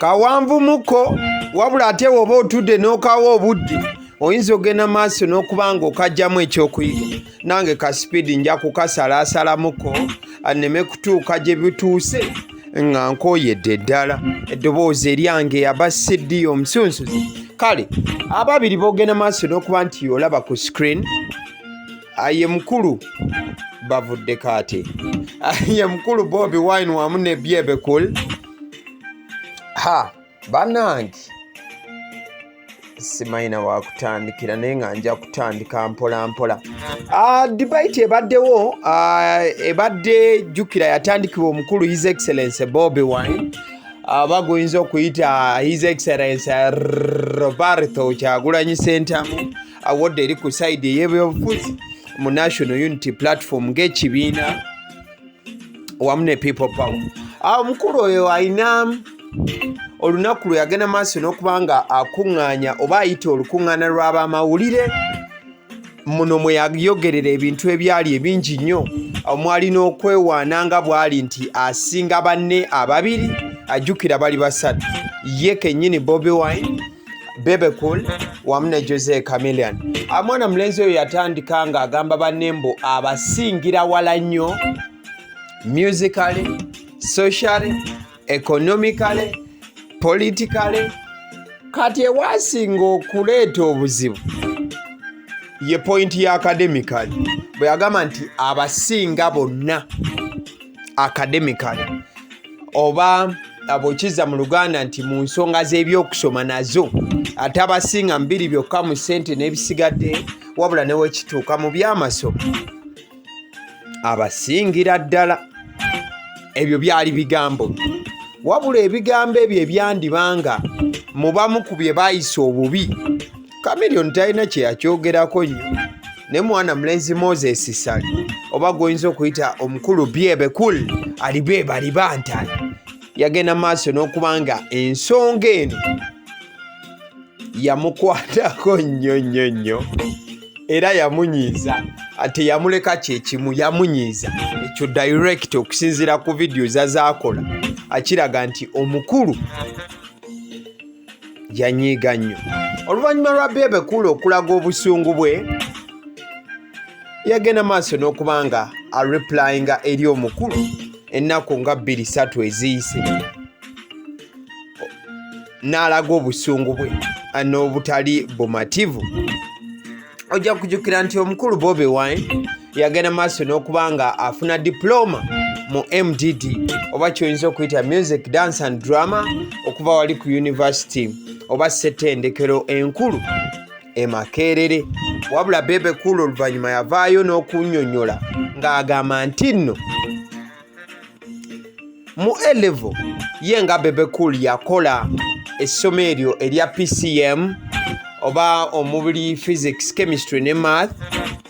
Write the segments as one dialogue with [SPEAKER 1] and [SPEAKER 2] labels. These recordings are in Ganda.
[SPEAKER 1] Kawanvumuko, wabula ate woba otudde n'okawa obudde oyinza ogenda maaso n'okuba nga okajjamu ekyokuyiga. Nange ka sipiidi nja kukasalaasalamuko anneme kutuuka gye bituuse nga nkooyedde ddala. Eddoboozi eryange aba CD omusunsuzi. Kale ababiri bogenda maaso n'okuba nti olaba ku screen, ye mukulu bavuddeko ate ye mukulu Bobi Wine wamu ne Bebe Cool. Ha banange, simanyina wakutandikira, naye nga nja kutandika mpola mpola. Debate ebaddewo, ebadde jjukira yatandikibwa omukulu His Excellence Bobi Wine, aba guyinza okuyita His Excellence Roberto Kyagulanyi Sentamu, awodde eri ku side ey'ebyobufuzi mu National Unity Platform ng'ekibiina wamu ne People Power. Omukulu oyo alina olunaku lwe yagenda maaso n'okuba nga akuŋŋaanya oba ayita olukuŋŋaana lw'abamawulire. Muno mwe yayogerera ebintu ebyali ebingi nnyo, omwali n'okwewaana nga bw'ali nti asinga banne ababiri. Ajjukira bali basatu: ye kennyini Bobi Wine, Bebe Cool wamu ne Jose Chameleone. Omwana mulenzi oyo yatandika ng'agamba banne mbu abasingira wala nnyo musically, socially, economically, politically. Kati ewasinga okuleeta obuzibu ye point ya academically, bwe yagamba nti abasinga bonna academically, oba bw'okizza mu Luganda nti mu nsonga z'ebyokusoma nazo ate abasinga mbiri byokka mu ssente n'ebisigadde, wabula ne wekituuka mu byamasomo abasingira ddala. Ebyo byali bigambo, wabula ebigambo ebyo ebyandibanga mubamu ku bye baayisa obubi. Chameleone talina kye yakyogerako nnyo, ne mwana mulenzi Moses Ssali, oba gw'oyinza okuyita omukulu Bebe Cool Alibe Balibantale, yagenda maaso n'okuba nga ensonga eno yamukwatako nnyo nnyo nnyo era yamunyiiza. Ate yamuleka kyekimu, yamunyiiza ekyo direct. Okusinziira ku vidiyo zazaakola, akiraga nti omukulu yanyiiga nnyo. Oluvannyuma lwa Bebe Cool okulaga obusungu bwe, yagenda maaso n'okuba nga areplyinga eri omukulu ennaku nga 2-3 eziyise, n'alaga obusungu bwe n'obutali bumativu. Ojja kujjukira nti omukulu Bobi Wine yagenda maaso n'okuba nga afuna diploma mu MDD, oba kyoyinza okuyita music, dance and drama, okuva wali ku university oba ssettendekero enkulu e Makerere. Wabula Bebe Cool oluvannyuma yavaayo n'okunnyonnyola ng'agamba nti nno mu A-level ye nga Bebe Cool yakola essomo eryo erya PCM, oba omubiri physics, chemistry ne math,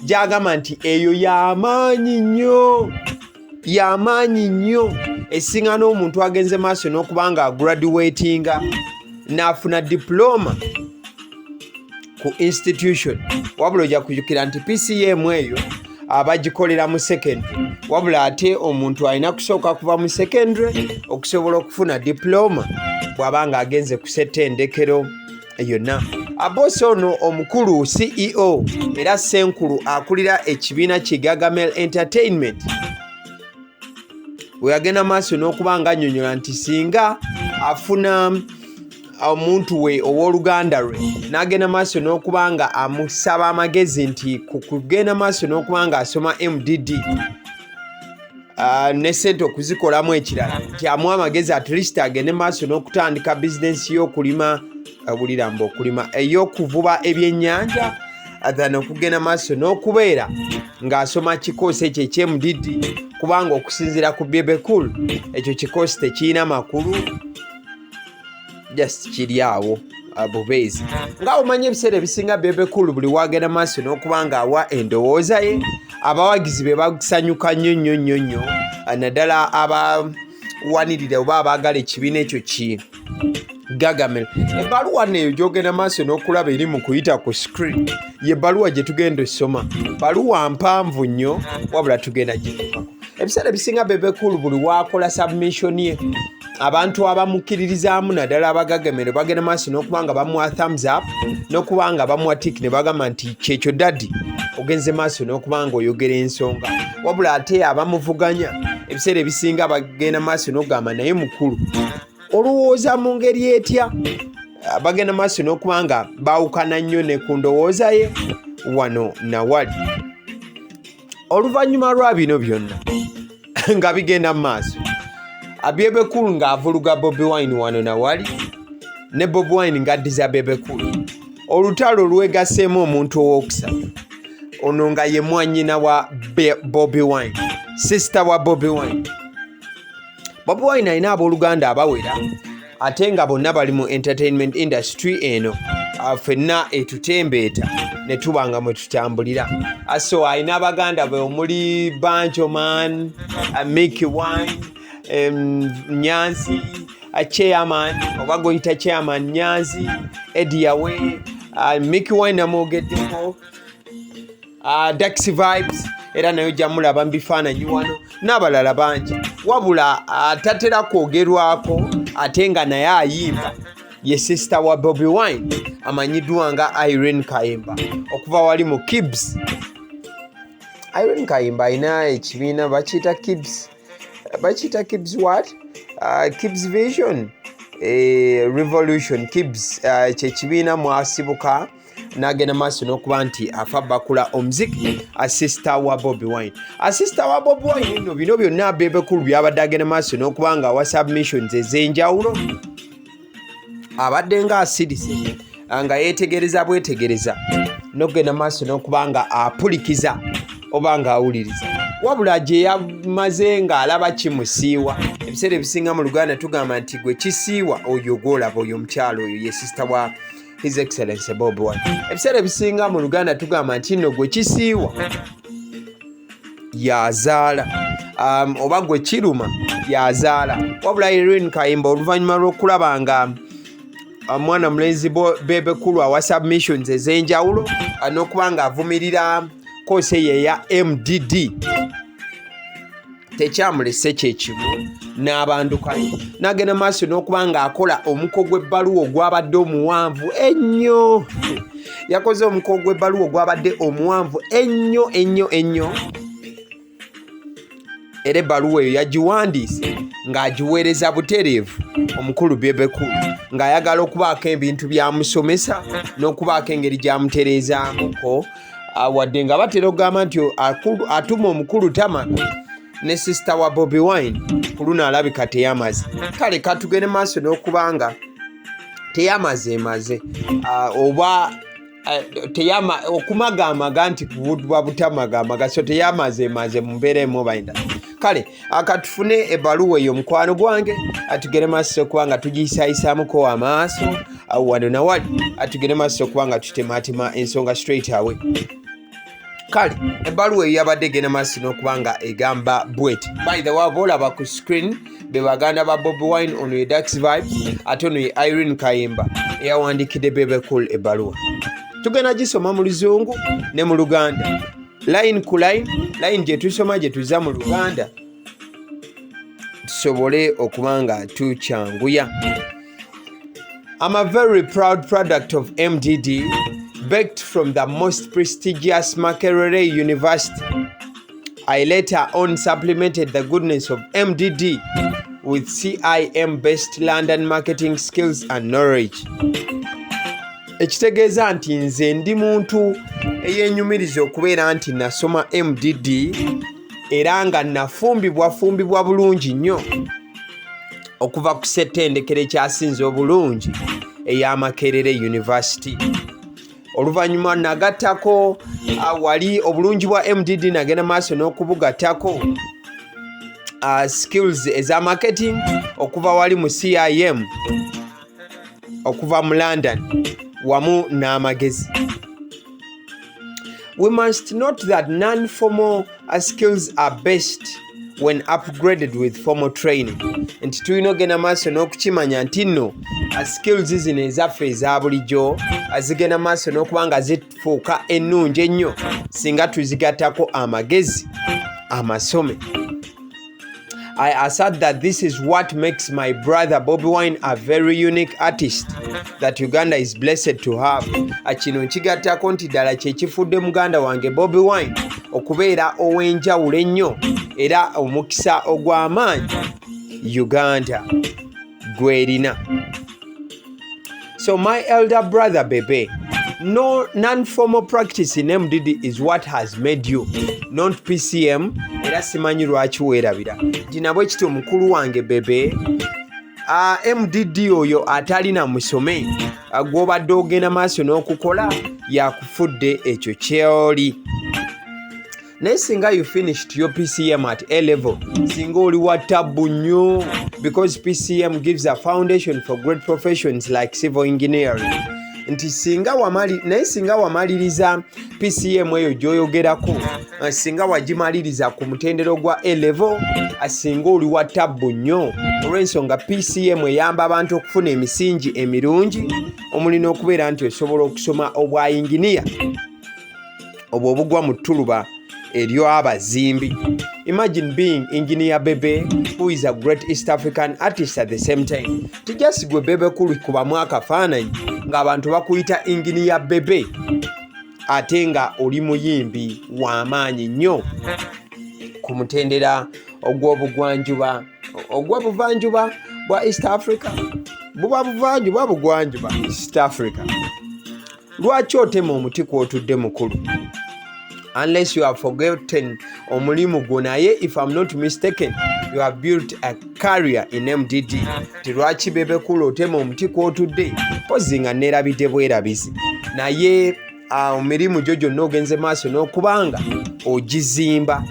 [SPEAKER 1] gy'agamba nti eyo y'amaanyi nnyo, y'amaanyi nnyo esinga n'omuntu agenze maaso n'okuba nga agraduatinga n'afuna diploma ku institution. Wabula ojja kujjukira nti PCM eyo abagikolera mu secondary, wabula ate omuntu alina kusooka kuva mu secondary okusobola okufuna diploma bw'aba nga agenze ku ssettendekero yonna. Abosi ono omukulu CEO era ssenkulu akulira ekibiina ki Gagamel Entertainment we yagenda maaso n'okuba nga annyonnyola nti singa afuna omuntu we owooluganda lwe n'agenda maaso n'okuba nga amusaba amagezi nti ku kugenda maaso n'okuba nga asoma MDD ne sente okuzikolamu ekirala, nti amuwa amagezi at least agende maaso n'okutandika bizinensi y'okulima, buliramba okulima, ey'okuvuba ebyennyanja, than okugenda maaso n'okubeera ng'asoma kikoosi ekyo eky MDD, kubanga okusinziira ku Bebe Cool ekyo kikoosi tekirina makulu, just kiri awo bubeezi. Nga omanyi, ebiseera ebisinga Bebe Cool buli wagenda maaso n'okuba nga awa endowooza ye, abawagizi be basanyuka nnyo nnyo nnyo nnyo, naddala abawanirira oba abaagala ekibiina ekyo ki Gagamel. Ebbaluwa neeyo gy'ogenda maaso n'okulaba eri mu kuyita ku screen ye bbaluwa gye tugenda osoma. Baluwa mpanvu nnyo, wabula tugenda gitukako. Ebiseera ebisinga Bebe Cool buli waakola submission ye Abantu abamukkiririzaamu naddala abagagemero bagenda maaso n'okuba nga bamuwa thumbs up n'okuba nga bamuwa tik ne bagamba nti kyekyo daddy, ogenze maaso n'okuba nga oyogera ensonga. Wabula ate abamuvuganya ebiseera ebisinga bagenda maaso n'okugamba, naye mukulu, olowooza mu ngeri etya? Bagenda maaso n'okuba nga baawukana nnyo ne ku ndowooza ye wano nawali. Oluvannyuma lwa bino byonna nga bigenda mu maaso, Bebe Cool ng'avuluga Bobi Wine wano nawali, ne Bobi Wine ng'addiza Bebe Cool, olutalo lwegaseemu omuntu owookusatu, ono nga ye mwannyina wa Bobi Wine, sister wa Bobi Wine. Bobi Wine alina abooluganda abawera ate nga bonna bali mu entertainment industry eno ffenna etutembeeta ne tuba nga mwe tutambulira. So alina abaganda be omuli Banjo Man, Mickey Wine, Nyanzi, Chairman oba goyita Chairman Nyanzi, Eddie Yawe, Mickey Wine namwogeddeko, Dax Vibes era naye ojja mulaba mu bifaananyi wano n'abalala bangi. Wabula tatera kwogerwako ate nga naye ayimba, ye sister wa Bobi Wine amanyiddwa nga Irene Kayemba okuva wali mu Kibs. Irene Kayemba alina ekibiina bakiyita Kibs, bakiyita Kibs what? Kibs Vision Revolution Kibs, kyekibiina mwasibuka n'agenda maaso n'okuba nti afa bakula omuziki. Sister wa Bobi Wine, sister wa Bobi Wine nno bino byonna Bebe Cool byabadde agenda maaso n'okuba nga awa submissions ez'enjawulo, abadde nga asirise nga yeetegereza bwetegereza n'okugenda maaso n'okuba nga apulikiza oba ng'awuliriza. Wabula gye yamaze ng'alaba kimusiiwa, ebiseera ebisinga mu Luganda tugamba nti gwe kisiiwa oyo gwolaba oyo omukyalo oyo ye sister wa His Excellence Bobi Wine. Ebiseera ebisinga mu Luganda tugamba nti nno gwe kisiiwa yazaala, oba gwe kiruma yazaala. Wabula Irene Kayimba oluvannyuma lw'okulaba nga mwana mulenzi Bebe Cool awa submissions ez'enjawulo n'okuba nga avumirira course eyo eya MDD, tekyamulese kyekimu n'abandukayo n'agenda maaso n'okuba ng'akola omuko gw'ebbaluwa ogwabadde omuwanvu ennyo. Yakoze omuko gw'ebbaluwa ogwabadde omuwanvu ennyo ennyo ennyo, era ebbaluwa eyo yagiwandiise ng'agiweereza butereevu omukulu Bebe Cool, ng'ayagala okubaako ebintu byamusomesa n'okubaako engeri gy'amutereezaamuko. Wadde nga batera okugamba nti atuma omukulu tamaga, ne sister wa Bobi Wine ku luno alabika teyamaze. Kale katugende maaso n'okuba nga teyamaze emaze, oba teyama okumagamaga nti kubudwa butamagamaga, so teyamaze emaze mu mbeera emu oba endala. Kale akatufune ebbaluwa eyo, mukwano gwange, atugende maaso okuba nga tugiyisayisaamuko amaaso wano nawali, atugende maaso okuba nga tutematema ensonga straight away. Kale ebbaluwa eyo yabadde egenda maaso n'okuba nga egamba bweti. By the way, aba olaba ku screen be baganda ba Bobi Wine. Ono ye Dax Vibes, ate ono ye Irene Kayimba eyawandiikidde Bebe Cool ebbaluwa. Tugenda gisoma mu Luzungu ne mu Luganda, line ku line, line gye tusoma gye tuzza mu Luganda, tusobole okuba nga tukyanguya. I'm a very proud product of MDD, baked from the most prestigious Makerere University. I later on supplemented the goodness of MDD with CIM based London marketing skills and knowledge. Ekitegeeza nti nze ndi muntu eyeenyumiriza okubeera nti nasoma MDD era nga nafumbibwa fumbibwa bulungi nnyo okuva ku ssettendekero ekyasinze obulungi eya Makerere University. Oluvannyuma nagattako wali obulungi bwa MDD, nagenda maaso n'okubugattako skills eza marketing okuva wali mu CIM okuva mu London wamu n'amagezi. We must note that non-formal skills are best when upgraded with formal training. Nti tulina ogenda maaso n'okukimanya nti nno skills zino ezaffe eza bulijjo zigenda maaso n'okuba nga zifuuka ennungi ennyo singa tuzigattako amagezi amasome. I assert that this is what makes my brother Bobi Wine a very unique artist that Uganda is blessed to have. Kino nkigattako nti ddala kye kifudde muganda wange Bobi Wine okubeera ow'enjawulo ennyo era omukisa ogw'amaanyi Uganda gw'erina. So my elder brother Bebe, no non-formal practice in MDD is what has made you, not PCM. Era simanyi lwaki weerabira nti nabwe kityo mukulu wange Bebe, MDD oyo atalina musome gw'obadde ogenda maaso n'okukola yakufudde ekyo kyoli. Naye singa you finished your PCM at A level, singa oli wa tabbu nnyo, because PCM gives a foundation for great professions like civil engineering. Nti singa wamali, naye singa wamaliriza PCM eyo gy'oyogerako, singa wagimaliriza ku mutendero gwa A level, singa oli wa tabbu nnyo, olw'ensonga PCM eyamba abantu okufuna emisingi emirungi omuli n'okubeera nti osobola okusoma obwa yinginiya obwo obugwa mu ttuluba ery'abazimbi. Imagine being Engineer Bebe, who is a great East African artist at the same time. Tijasi gwe Bebe Cool kubamu akafaananyi ng'abantu bakuyita Engineer Bebe ate nga oli muyimbi w'amaanyi nnyo ku mutendera ogw'obugwanjuba, ogw'obuvanjuba bwa East Africa. Buba buvanjuba, bugwanjuba East Africa. Lwaki otema omuti kw'otudde, mukulu? Unless you have forgotten omulimu gwo. Naye if I'm not mistaken, you have built a career in MDD. Ti lwaki Bebe Cool otema omuti kw'otudde? Pozi nga neerabidde bwerabizi, naye emirimu gyo gyonna ogenze maaso n'okubanga ogizimba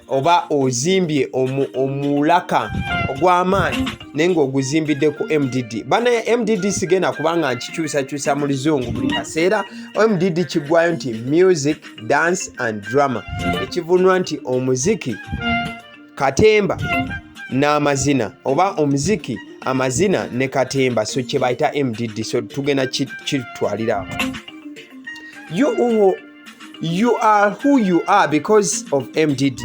[SPEAKER 1] oba ozimbye omulaka ogw'amaanyi, naye ng'oguzimbidde ku MDD. Bana MDD sigenda kubanga nkikyusakyusa mu Luzungu buli kaseera. MDD kiggwayo nti music, dance and drama, ekivunwa nti omuziki, katemba n'amazina, oba omuziki, amazina ne katemba. So kye bayita MDD, so tugenda kitwalira awo. You are who you are because of MDD.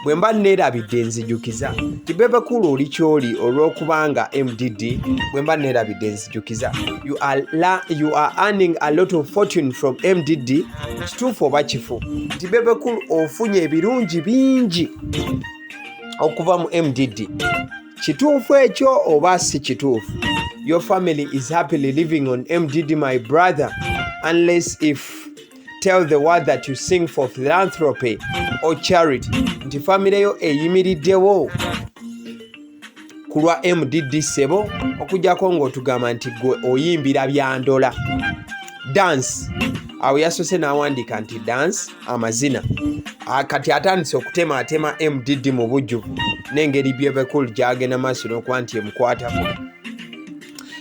[SPEAKER 1] Bwe mba neerabidde, nzijukiza. Ti Bebe Cool oli kyoli olw'okubanga MDD. Bwe mba neerabidde, nzijukiza. You are earning a lot of fortune from MDD. Kituufu oba kifu nti Bebe Cool ofunye ebirungi bingi okuva mu MDD? Kituufu ekyo oba si kituufu? Your family is happily living on MDD, my brother, unless if tell the world that you sing for philanthropy or charity. Nti famire yo eyimiriddewo ku lwa MDD, ssebo, okuggyako ng'otugamba nti gwe oyimbira byandola dance. Awo yasoose n'awandiika nti dance, amazina. Kati atandise okutemaatema MDD mu bujjuvu n'engeri Bebe Cool gy'agenda maaso n'okuba nti emukwatako.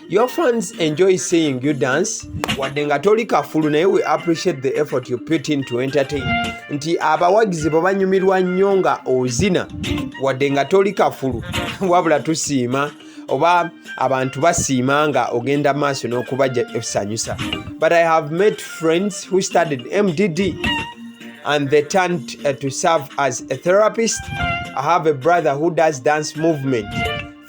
[SPEAKER 1] Your fans enjoy seeing you dance, wadde nga toli kafulu, naye we appreciate the effort you put in to entertain. Nti abawagizi bwe banyumirwa nnyo nga ozina wadde nga toli kafulu, wabula tusiima oba abantu basiima nga ogenda maaso n'okubasanyusa. But I have met friends who studied MDD and they turned to serve as a therapist. I have a brother who does dance movement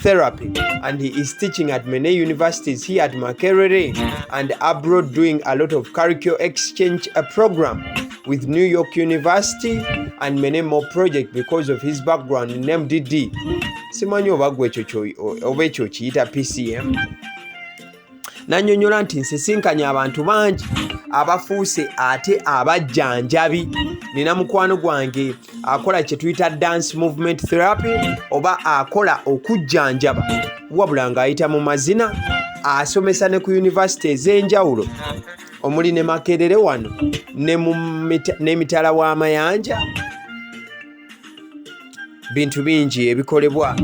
[SPEAKER 1] therapy and he is teaching at many universities here at Makerere and abroad, doing a lot of curriculum exchange program with New York University and many more projects because of his background in MDD. Simanyi oba gwe ekyo oba ekyo kiyita PCM. Nannyonnyola nti nsisinkanye abantu bangi abafuuse ate abajjanjabi. Nina mukwano gwange akola kye tuyita dance movement therapy, oba akola okujjanjaba wabula ng'ayita mu mazina. Asomesa ne ku yunivasite ez'enjawulo omuli ne Makerere wano n'emitala w'amayanja. Bintu bingi ebikolebwa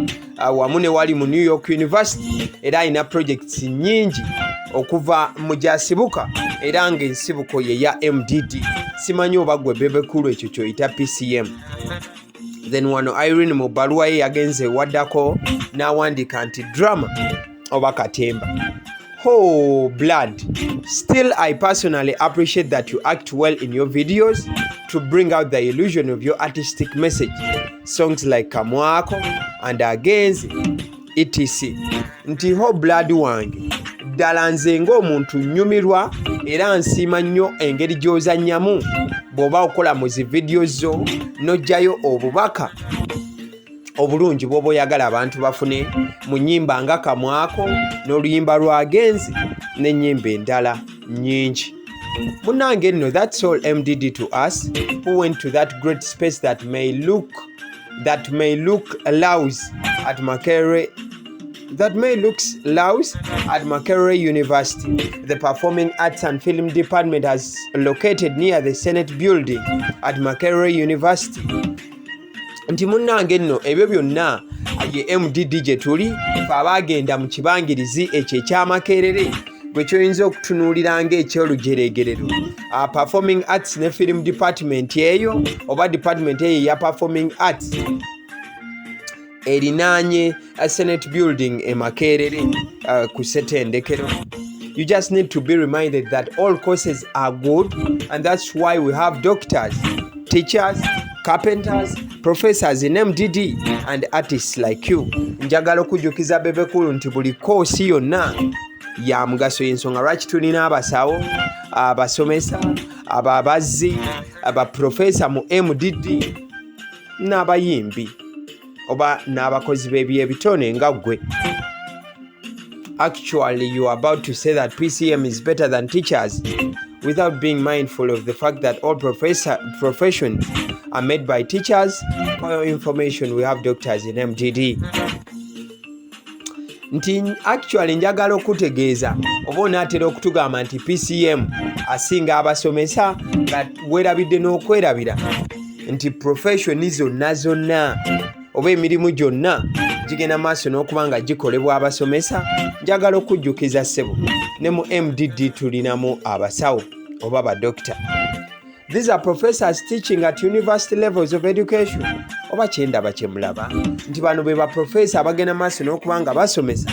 [SPEAKER 1] wamu ne wali mu New York University, era alina projects nnyingi okuva mu gyasibuka, era ng'ensibuko ye ya MDD. Simanyi oba gwe Bebe Cool ekyo kyoyita PCM. Then wano Irene mu bbaluwa ye yagenze ewaddako n'awandiika nti drama oba katemba. Oh, blood. Still, I personally appreciate that you act well in your videos to bring out the illusion of your artistic message. Songs like Kamwako and Agenzi, etc. Nti ho blood wange. Ddala nze ng'omuntu nnyumirwa era nsiima nnyo engeri gy'ozannyamu bw'oba okola mu zi vidiyo zo n'oggyayo obubaka obulungi bw'oba oyagala abantu bafune mu nnyimba nga Kamwako n'oluyimba lwa Genzi n'ennyimba endala nnyingi. Munnange nno, that's all MDD to us who went to that great space that may look louse at Makerere that may looks louse at Makerere University. The Performing Arts and Film Department has located near the Senate building at Makerere University. Nti munnange nno, ebyo byonna ye MDD gye tuli fe abaagenda mu kibangirizi ekyo ekyamakerere gwe kyoyinza okutunuulira ng'ekyolujeregerero, Performing Arts ne Film Department eyo oba department eyo eya Performing Arts erinaanye Senate building e Makerere, ku ssetendekero. You just need to be reminded that all courses are good and that's why we have doctors, teachers, carpenters, professors in MDD and artists like you. Njagala okujjukiza Bebe Cool nti buli koosi yonna ya mugaso, ensonga lwaki tulina abasawo, abasomesa, ababazzi, abaprofesa mu MDD n'abayimbi oba n'abakozi b'ebyebitone nga ggwe. Actually, you are about to say that PCM is better than teachers without being mindful of the fact that all professions are made by teachers. For your information, we have doctors in MDD. Nti actually njagala okutegeeza oba onaatera okutugamba nti PCM asinga abasomesa nga weerabidde n'okwerabira nti profession zonna zonna oba emirimu gyonna gigenda maaso n'okuba nga gikolebwa abasomesa. Njagala okujjukiza ssebo, ne mu MDD tulinamu abasawo oba badokita. These are professors teaching at university levels of education. Oba kyendaba kyemulaba nti bano be baprofesa abagenda maaso n'okuba nga basomesa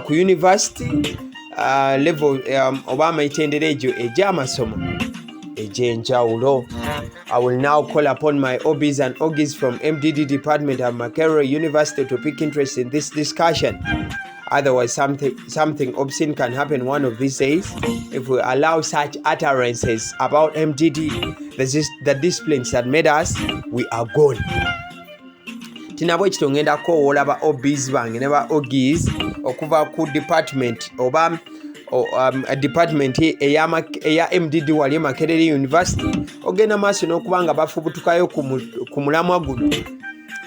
[SPEAKER 1] ku university level, oba amitendera egyo egy'amasomo egy'enjawulo. I will now call upon my OBs and OGs from MDD department at Makerere University to pick interest in this discussion. Otherwise, something obscene can happen one of these days if we allow such utterances about MDD, the disciplines that made us, we are gone. Tinabwe ekito ngenda kukowoola ba OBs bange ne ba OGs okuva ku department oba department eya MDD wali e Makerere University ogenda maaso n'okuba nga bafubutukayo ku mulamwa guno,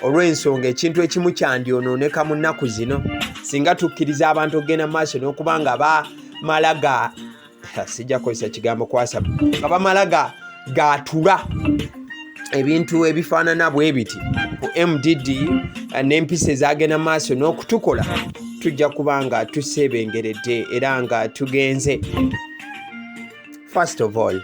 [SPEAKER 1] olw'ensonga ekintu ekimu kyandyonooneka mu nnaku zino singa tukkiriza abantu okugenda maaso n'okuba nga bamala ga, sijja kukozesa kigambo kwasaba, nga bamala ga gaatula ebintu ebifaanana bwe biti ku MDD n'empisa ezagenda maaso n'okutukola, tujja kuba nga tuseebengeredde era nga tugenze. First of all,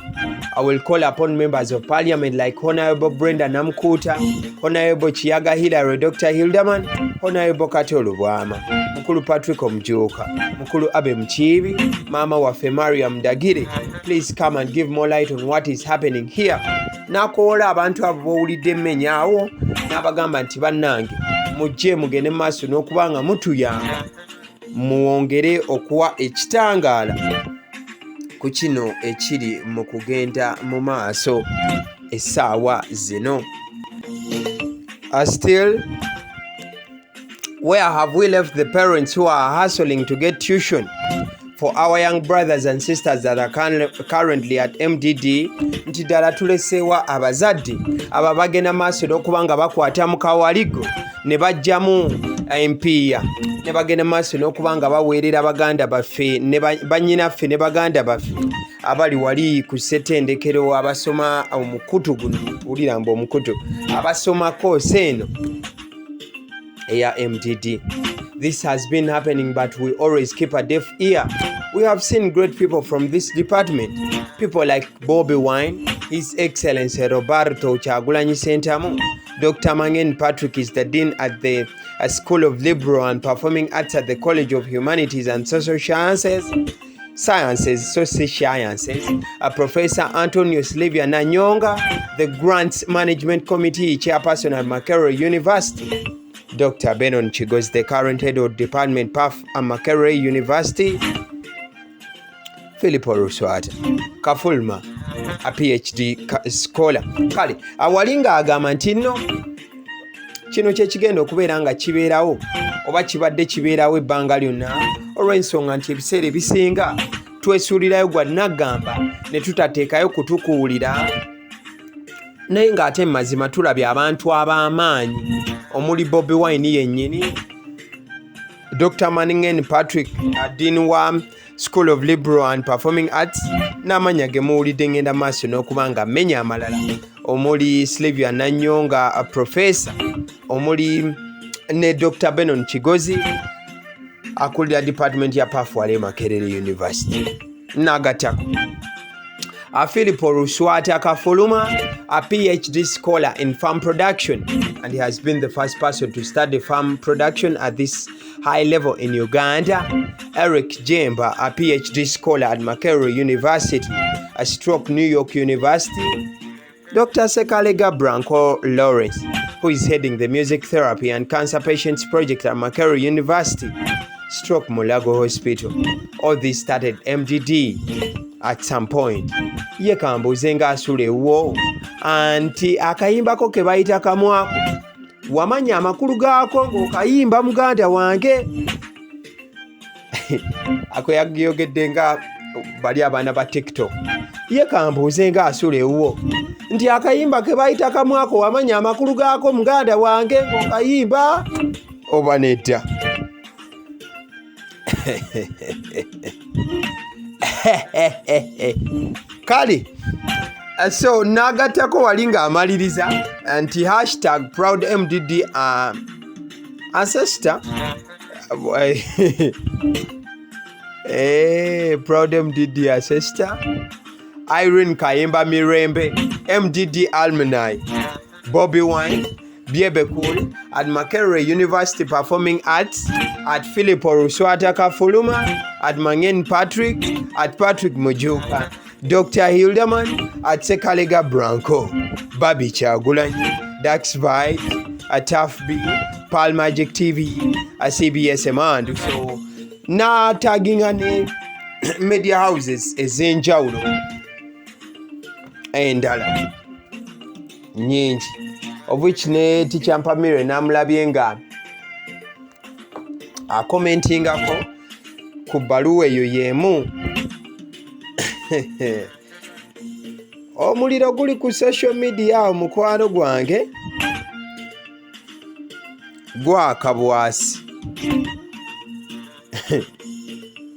[SPEAKER 1] I will call upon members of parliament like Honorable Brenda Namkuta, Honorable Kiyaga Hillary, Dr. Hilderman, Honorable Kato Lubwama, Mukulu Patrick Omujuka, Mukulu Abe Mukiibi, Mama waffe Mariam Dagire. Please come and give more light on what is happening here. N'akoola abantu abo b'owulidde emmenya awo n'abagamba nti bannange mujje mugende mu maaso n'okuba nga mutuyamba muwongere okuwa ekitangaala ku kino ekiri mu kugenda mu maaso essaawa zino. Still, where have we left the parents who are hustling to get tuition for our young brothers and sisters that are currently at MDD? Nti ddala tuleseewa abazadde abo bagenda maaso n'okuba nga bakwata mu kawaligo ne bajjamu empiiya ne bagenda maaso n'okuba nga baweerera baganda baffe ne bannyinaffe ne baganda baffe abali wali ku ssetendekero abasoma omukutu guno, wulira mbu omukutu, abasoma koosi eno eya MDD. This has been happening, but we always keep a deaf ear. We have seen great people from this department. People like Bobi Wine, His Excellency Roberto Kyagulanyi Ssentamu, Dr. Mangen Patrick is the Dean at the School of Liberal and Performing Arts at the College of Humanities and Social Sciences, Social Sciences, Professor Antonio Silvia Nanyonga, the Grants Management Committee Chairperson at Makerere University, Dr. Benon Kigozi, the current head of Department PAF at Makerere University, Philip Luswata Kafuluma, a PhD scholar. Kale awali ng'agamba nti nno kino kye kigenda okubeera nga kibeerawo oba kibadde kibeerawo ebbanga lyonna, olw'ensonga nti ebiseera ebisinga twesuulirayo gwa naggamba ne tutateekayo kutukuwulira, naye ng'ate mu mazima tulabye abantu ab'amaanyi omuli Bobi Wine yennyini, Dr. Maningen Patrick, Dean wa School of Liberal and Performing Arts, n'amannya ge muwulidde ngenda maaso n'okuba nga mmenya amalala omuli Sylvia Nanyonga professor, omuli ne Dr. Benon Kigozi akulira department ya PAF wale Makerere University, n'agattako Philip Luswata Kafuluma, a PhD scholar in farm production, and he has been the first person to study farm production at this high level in Uganda. Eric Jemba, a PhD scholar at Makerere University, a stroke New York University. Dr. Sekalega Branco Lawrence, who is heading the Music Therapy and Cancer Patients Project at Makerere University, stroke Mulago Hospital. All this started MDD at some point. Ye kambuuze ng'asula ewuwo anti akayimbako ke bayita kamwako, wamanya amakulu gaako ng'okayimba muganda wange? Ako yagiyogedde nga bali abaana ba TikTok. Ye kambuuze ng'asula ewuwo nti akayimba ke bayita kamwako, wamanya amakulu gaako muganda wange ng'okayimba oba nedda? Kale so n'agattako wali ng'amaliriza nti hashtag proud MDD ancestor, proud MDD ancestor Irene Kayemba Mirembe, MDD alumni, Bobi Wine, Bebe Cool at Makerere University Performing Arts, at Philip Luswata Kafuluma, at Mangen Patrick, at Patrick Mujuka, Dr. Hilderman, at Sekalega Branco, Babi Kyagulanyi, Dax Vibes, at Tough B, Pearl Magic TV, at CBS Emandu. So n'ataginga ne media houses ez'enjawulo endala nyingi, of which ne Teacher Mpamire namulabye nga akomentingako ku bbaluwa eyo y'emu. Omuliro guli ku social media awo mukwano gwange gwaka bwasi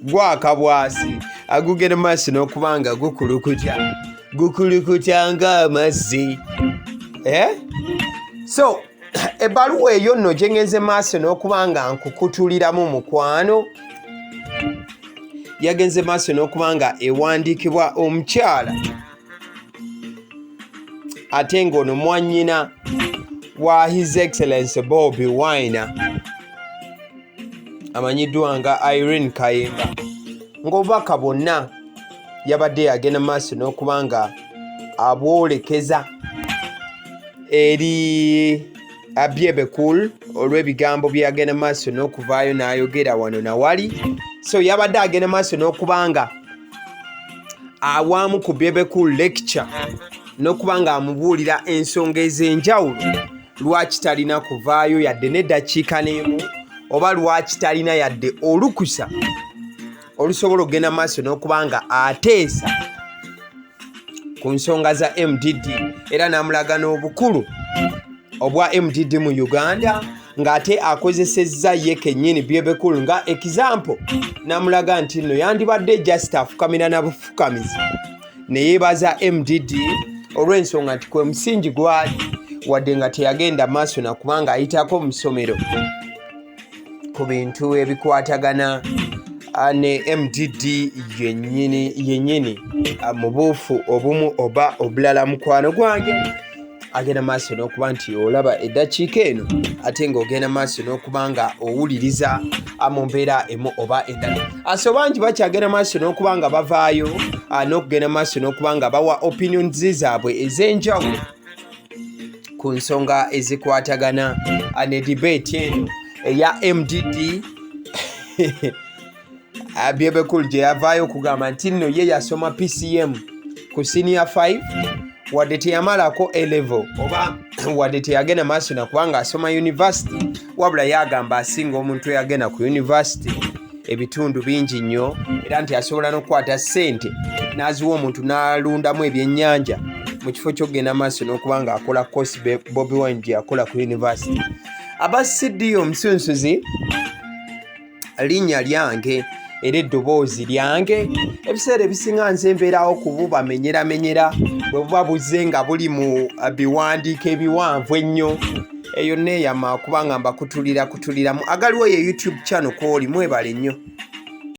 [SPEAKER 1] gwaka bwasi, agugenda maaso n'okuba nga gukulukuta gukulukuta ng'amazzi, eh? So ebbaluwa eyo nno gye ngenze maaso n'okuba nga nkukutuliramu mukwano, yagenze maaso n'okuba nga ewandiikibwa omukyala ate ng'ono mwannyina wa His Excellency Bobi Wine amanyiddwa nga Irene Kayemba, ng'obubaka bwonna yabadde yagenda maaso n'okuba nga abwolekeza eri Bebe Cool olw'ebigambo bye yagenda maaso n'okuvaayo n'ayogera wano nawali. So yabadde agenda maaso n'okuba nga awaamu ku Bebe Cool lecture n'okuba nga amubuulira ensonga ez'enjawulo lwaki talina kuvaayo yadde n'eddakiika n'emu, oba lwaki talina yadde olukusa olusobola okugenda maaso n'okuba nga ateesa ku nsonga za MDD, era n'amulaga n'obukulu obwa MDD mu Uganda, ng'ate akozesezza ye kennyini Bebe Cool nga example, n'amulaga nti nno yandibadde just afukamira na bufukamizi ne yeebaza MDD olw'ensonga nti kwe musingi gwali, wadde nga teyagenda maaso nakubanga ayitako mu ssomero. ku bintu ebikwatagana ne MDD yennyini yennyini mu buufu obumu oba obulala. Mukwano gwange agenda maaso n'okuba nti olaba eddakiika eno, ate ng'ogenda maaso n'okuba nga owuliriza mu mbeera emu oba endala. So bangi bakyagenda maaso n'okuba nga bavaayo n'okugenda maaso n'okuba nga bawa opinions zaabwe ez'enjawulo ku nsonga ezikwatagana ne debate eno eya MDD. Bebe Cool gye yavaayo okugamba nti nno ye yasoma PCM ku senior 5, wadde teyamalako A level oba wadde teyagenda maaso nakubanga asoma university, wabula yagamba asinga omuntu eyagenda ku university ebitundu bingi nnyo, era nti asobola n'okukwata ssente n'aziwa omuntu n'alundamu ebyennyanja mu kifo ky'okugenda maaso n'okuba nga akola course Bobi Wine gye yakola ku university. Aba CD omusunsuzi, linnya lyange era eddoboozi lyange, ebiseera ebisinga nze mbeerawo kububamenyeramenyera bwe buba buzze nga buli mu biwandiiko ebiwanvu ennyo. Eyo neeyama kubanga mbakutulira kutuliramu. Agaliwo ye YouTube channel kwoli, mwebale nnyo.